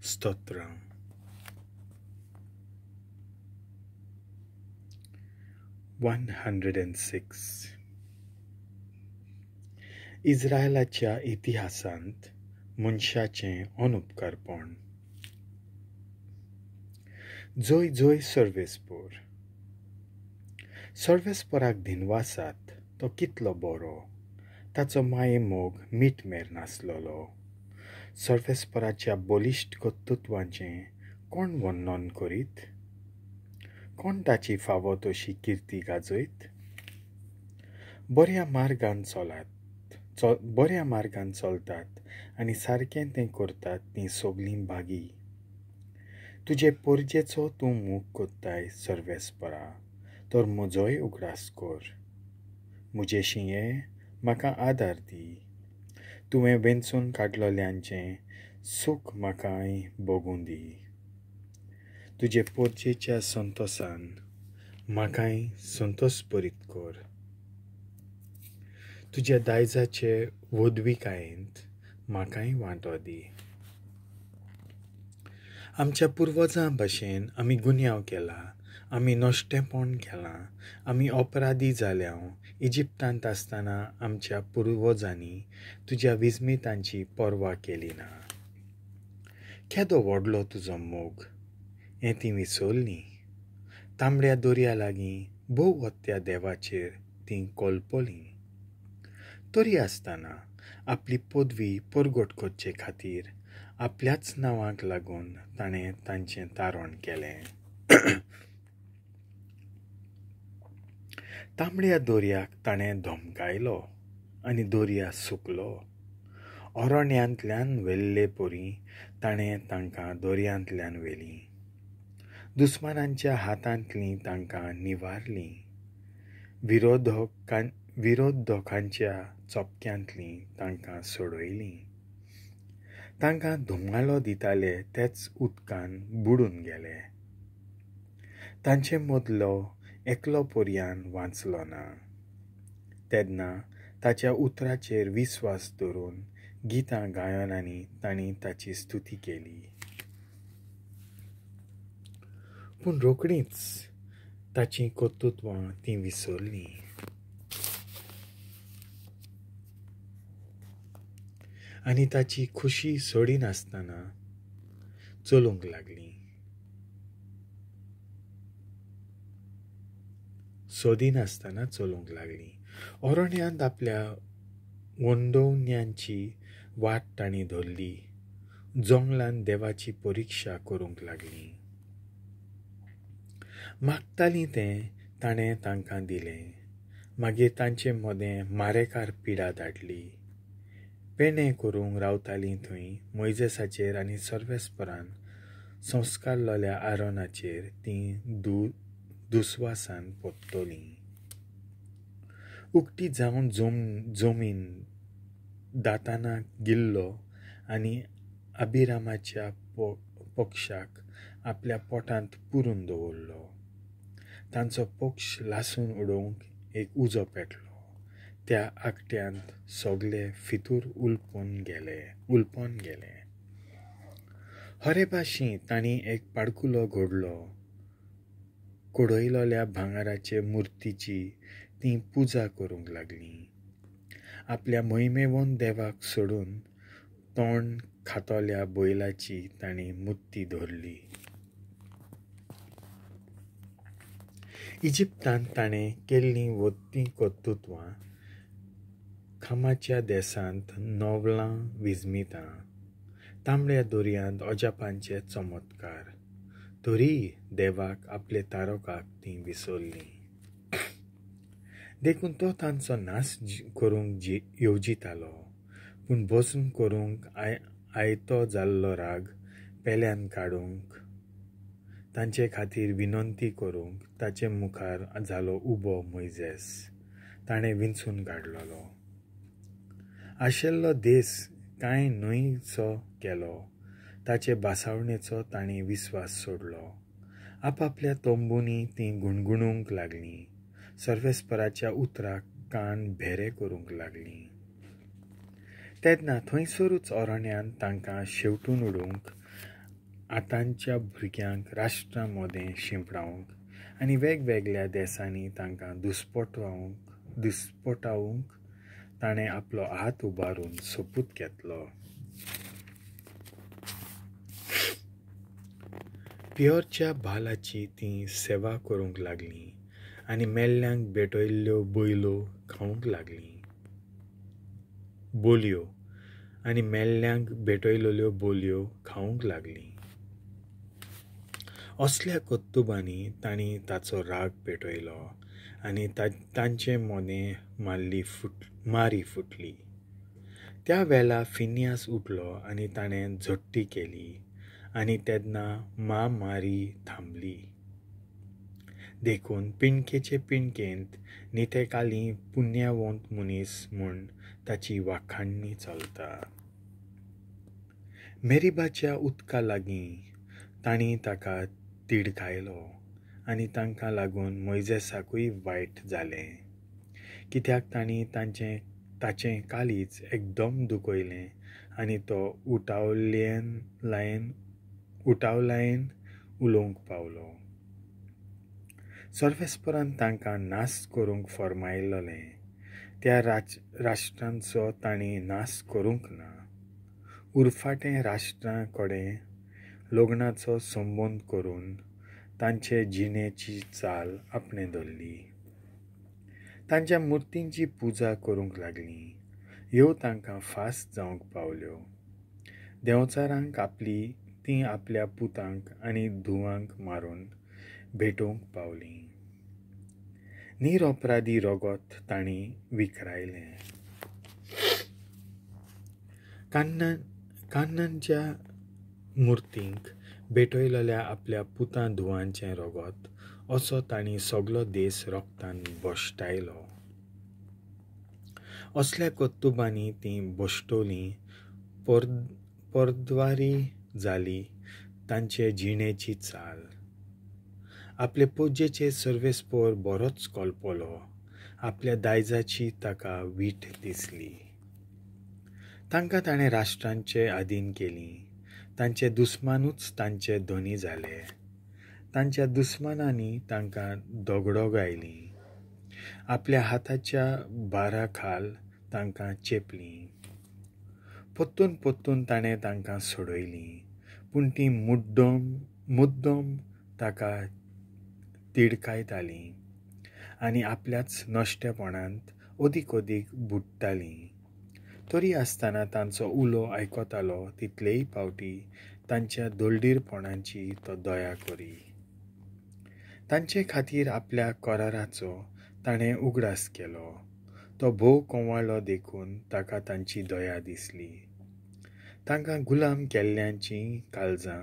स्तोत्रां. 106. इस्रायलाच्या इतिहासांत मनशाचें अनुपकारपण. जोय जोय सर्वेस्पोर. सर्वेस्पोराक दिनवासात, तो कितलो बरो, ताचो माये मोग मीठ मेर नासलोलो. सर्वेस्पोराच्या बलिश्ट कर्तृत्वाचें कोण वर्णन करीत? कोण ताची फावो तशी किर्ती गाजयत? बऱ्या मार्गान चलतात आनी सारकें तें करतात तीं सगळीं भागी. तुजे पोरजेचो तूं मोग कोत्ताय सर्वेस्परा, तर म्हजोय उगडास कर. म्हजे शिंये म्हाका आदार दी. तुवें वेंचून काडलोल्यांचें सूख म्हाकाय भोगूं दी. तुजे पोरजेच्या संतोसान म्हाकाय संतोस भरीत कर. तुज्या दायजाचे वोदविकायेंत म्हाकाय वांटो दी. आमच्या पुर्वजां भशेन आमी गुन्यांव केला, आमी नश्टेपण केलां, आमी अपराधी जाल्या. इजिप्तांत आसतना आमच्या पुर्वजांनी तुज्या विस्मितांची पर्वा केली ना. केदो व्हडलो तुजो मोग हें तीं विसरलीं. तांबड्या दर्या लागीं भोव हत्या देवाचेर तीं कोलपलीं. तरी आसतना आपली पदवी परगट करचे खातीर आपल्याच नांवाक लागून ताणें तांचें तारण केलें. तांबड्या दर्याक ताणें धमकायलो आनी दर्या सुकलो. अरण्यांतल्यान व्हेल्ले परी ताणें तांकां दर्यांतल्यान व्हेलीं. दुस्मानांच्या हातांतलीं तांकां निवारलीं. विरोधकांच्या चपक्यांतलीं तांकां सोडयलीं. तांकां धुमालो दिताले तेच उदकान बुडून गेले. तांचे मदलो एकलो पर्यान वांचलो ना. तेन्ना ताच्या उतराचेर विस्वास दवरून गितां गायनांनी तांणी ताची स्तुती केली. पूण रोखडींच ताचीं कर्तृत्वां तीं विसरलीं. आनी ताची खुशी सोडिनासतना चलूंक लागलीं. सोदिनासतना चलूंक लागलीं. अरण्यांत आपल्या वंडोवण्यांची वाट तांणी धरली. जंगलान देवाची परिक्षा करूंक लागलीं. मागतालीं तें ताणें तांकां दिलें. मागीर तांचे मदें मारेकार पिडा धाडली. पेणे करूंक रावतालीं थंय मोयजेसाचेर आनी सर्वेस्परान संस्कारलोल्या आरोनाचेर तीं दुस्वासान परतलीं. उक्ती जावन जमीन दातानाक गिल्लो आनी अभिरामाच्या पक्षाक आपल्या पोटांत पुरून दवरलो. तांचो पक्ष लासून उडोवंक एक उजो पेटलो. त्या आकट्यांत सगळे फितूर उलपून गेले. हरेबाशी तांणी एक पाडकुलो घडलो. कोडयलोल्या भांगराचे मुर्तीची तीं पुजा करूंक लागलीं. आपल्या मोहिमेवन देवाक सोडून तोंड खातोल्या बैलाची तांणी मुर्ती धरली. इजिप्तांत ताणें केल्लीं वत्तीं कर्तृत्वां, खामाच्या देसांत नवलां विस्मितां, तांबड्या दर्यांत अजापांचे चमत्कार, तरी देवाक आपले तारकाक तीं विसरलीं. देखून तो तांचो नाश करूंक येवजितालो. पूण भस्म करूंक आयतो जाल्लो राग पेल्यान काडूंक तांचे खातीर विनंती करूंक ताचे मुखार जालो उबो मोयजेस ताणें विंचून काडलोलो. आशिल्लो देस कांय न्हयसो केलो. ताचे भासावणेचो तांणी विस्वास सोडलो. आपापल्या तंबूंनी तीं गुणगुणूंक लागलीं. सर्वेस्पराच्या उतराक कान भेरे करूंक लागलीं. तेन्ना थंयसरूच अरण्यांत तांकां शेवटून उडोवंक आतांच्या भुरग्यांक राष्ट्रां मदें शिंपडावंक आनी वेगवेगळ्या देसांनी तांकां दुस्पोटावंक ताणें आपलो हात उबारून सोपूत घेतलो. पियोरच्या बालाची तीं सेवा करूंक लागलीं आनी मेल्ल्यांक भेटयल्ल्यो बैलो खावंक लागलीं बोलयो आनी मेल्ल्यांक भेटयल्ल्यो बोलयो खावंक लागलीं. असल्या कर्तुबांनी तांणी ताचो राग पेटयलो आनी तांचे मोने मारी फुटली. त्या वेळा फिनियास उठलो आनी ताणें झडटी केली आनी तेन्ना म्हामारी थांबली. देखून पिंडकेचे पिंडकेंत नितेकाली पुण्यावंत मनीस म्हूण ताची वाखाणणी चलता. मेरीबाच्या उदका लागीं तांणी ताका तिडकायलो आनी तांकां लागून मोयजेसाकूय वायट जालें, कित्याक तांणी ताचें काळीज एकदम दुखयलें आनी तो उठावलायन उलोवंक पावलो. सर्वेस्परान तांकां नाश करूंक फर्मायलें, त्या राष्ट्रांचो तांणी नाश करूंक ना. उरफाटें राष्ट्रां कडेन लग्नाचो संबंद करून तांचे जिणेची चाल आपणें धरली. तांच्या मुर्तींची पुजा करूंक लागली. ह्यो तांकां फास जावंक पावल्यो. देंवचारांक आपली तीं आपल्या पुतांक आनी धुवांक मारून भेटोवंक पावलीं. निरपराधी रगत तांणी विकरायलें. कान्नांच्या मुर्तींक भेटयलेल्या आपल्या पुतां धुवांचें रगत असो तांणी सगलो देश रगतान भश्टायलो. असल्या कर्तुबांनी तीं भश्टवलीं, परद्वारी जाली तांचे जिणेची चाल. आपले पोजेचे सर्वेस्पोर बरोच कल्पलो. आपल्या दायजाची ताका वीट दिसली. तांकां ताणें राष्ट्रांचे आधीन केलीं. तांचे दुस्मानूच तांचे धनी जाले. तांच्या दुस्मानांनी तांकां दगडो गायली. आपल्या हाताच्या बारा खाल तांकां चेपलीं. पोत्तून पोत्तून ताणें तांकां सोडयलीं, पूण तीं मुद्दम ताका तिडकायतालीं आनी आपल्याच नश्टेपणांत अदीक अदीक बुडटालीं. तरी आसतना तांचो उलो आयकतालो तितलेय पावटी तांच्या दळडीरपणाची तो दया करी. तांचे खातीर आपल्या कराराचो ताणें उगडास केलो. तो भोव कोंवाळ्ळो देखून ताका तांची दया दिसली. तांकां गुलाम केल्ल्यांचीं काळजां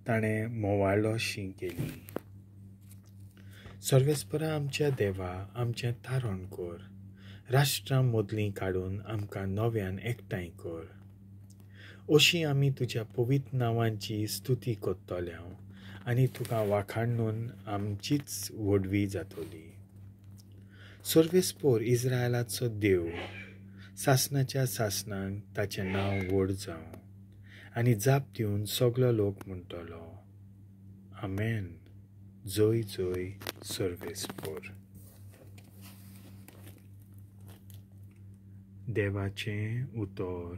ताणें म्होंवाळोशीं केलीं. सर्वेस्परा आमच्या देवा, आमचें तारण कर. राष्ट्रां मदलीं काडून आमकां नव्यान एकठांय कर. अशी आमी तुज्या पवित्र नांवांची स्तुती करतले आनी तुका वाखाणून आमचीच व्हडवी जातली. सर्वेस्पोर इस्रायलाचो देव, सासणाच्या सासणाक ताचें नांव व्हड जावं आनी जाप दिवन सगलो लोक म्हणटलो, आमेन. जय जय सर्वेस्पोर. देवाचें उतर